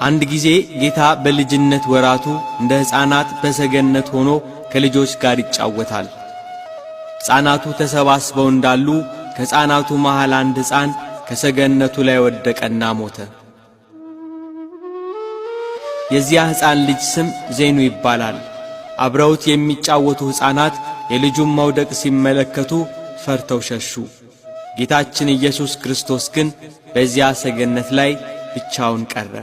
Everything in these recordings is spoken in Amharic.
አንድ ጊዜ ጌታ በልጅነት ወራቱ እንደ ሕፃናት በሰገነት ሆኖ ከልጆች ጋር ይጫወታል። ሕፃናቱ ተሰባስበው እንዳሉ ከሕፃናቱ መሃል አንድ ሕፃን ከሰገነቱ ላይ ወደቀና ሞተ። የዚያ ሕፃን ልጅ ስም ዜኑ ይባላል። አብረውት የሚጫወቱ ሕፃናት የልጁን መውደቅ ሲመለከቱ ፈርተው ሸሹ። ጌታችን ኢየሱስ ክርስቶስ ግን በዚያ ሰገነት ላይ ብቻውን ቀረ።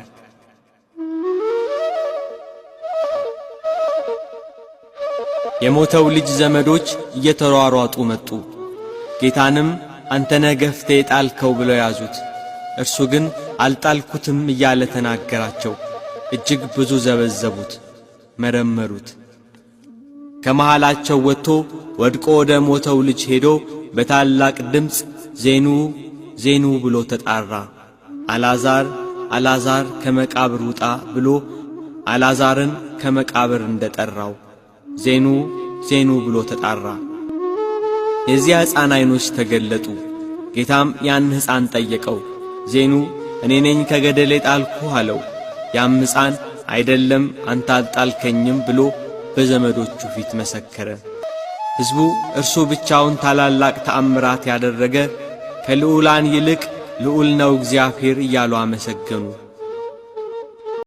የሞተው ልጅ ዘመዶች እየተሯሯጡ መጡ። ጌታንም አንተ ነህ ገፍተህ የጣልከው ብለው ያዙት። እርሱ ግን አልጣልኩትም እያለ ተናገራቸው። እጅግ ብዙ ዘበዘቡት፣ መረመሩት። ከመሃላቸው ወጥቶ ወድቆ ወደ ሞተው ልጅ ሄዶ በታላቅ ድምፅ ዜኑ ዜኑ ብሎ ተጣራ። አልዓዛር አልዓዛር ከመቃብር ውጣ ብሎ አልዓዛርን ከመቃብር እንደጠራው ዜኑ ዜኑ ብሎ ተጣራ። የዚያ ሕፃን ዐይኖች ተገለጡ። ጌታም ያን ሕፃን ጠየቀው። ዜኑ እኔ ነኝ ከገደል የጣልኩህ አለው። ያም ሕፃን አይደለም አንተ አልጣልከኝም ብሎ በዘመዶቹ ፊት መሰከረ። ሕዝቡ እርሱ ብቻውን ታላላቅ ተአምራት ያደረገ ከልዑላን ይልቅ ልዑል ነው እግዚአብሔር እያሉ አመሰገኑ።